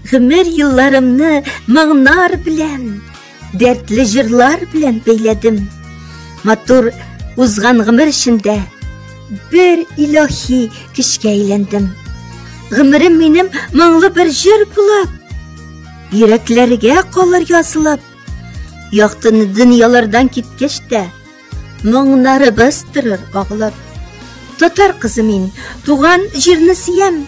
Гомер елларымны моңнар белән, дәртле җырлар белән бәйләдем. Матур узган гомер эчендә бер илаһи көчкә әйләндем. Гомерем минем моңлы бер җыр булып, йөрәкләргә калыр язылып, якты дөньялардан киткәч тә, моңнарыбыз торыр агылып. Татар кызы мин, туган җирне сөям,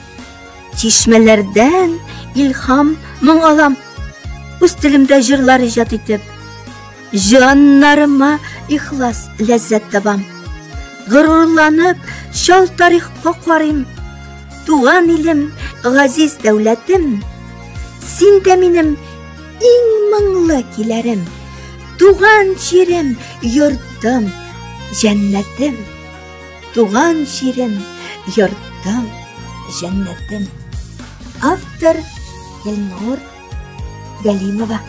чишмәләрдән илһам моң алам. Үз телемдә җырлар иҗат итеп, җаннарыма ихлас ләззәт табам. Горурланып, чал тарихка карыйм. Туган илем, газиз дәүләтем, син дә минем иң моңлы киләрем. Туган җирем, йортым, җәннәтем. Туган җирем, йортым, җәннәтем. Автор Елнур Галимова.